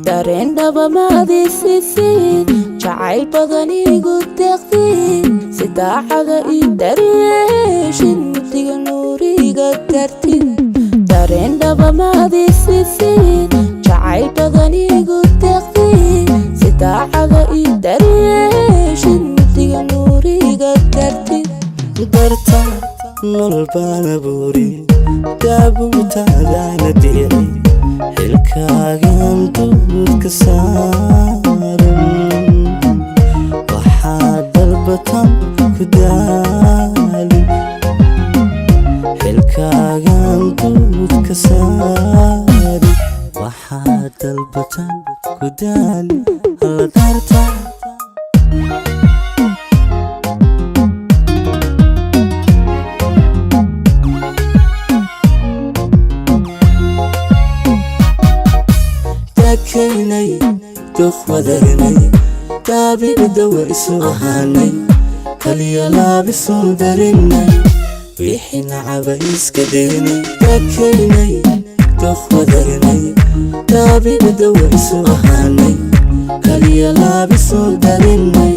Dareen dhaba maad isisid, jacayl badan igu deeqdid, si daacada ii daryeeshid, mugdiga nuuriga dartid. Dareen dhaba maad isisid, jacayl badan igu deeqdid, si daacada ii daryeeshid, mugdiga nuuriga dartid. Darta nolol baan abuuri, daabuutaadaana diray, xilkaagan duudka saaran. Waxaad dalbatan ku daali, xilkaagan duudka saari. Waxaad dalbatan ku daali, halla darta. Dakaynay, doq wadagnay, daabicdawa isu ahaanay, kaliya laabisu darinay, wixii nacaba iska daynay. Dakaynay, doq wadagnay, daabicdawa isu ahaanay, kaliya laabisu darinay.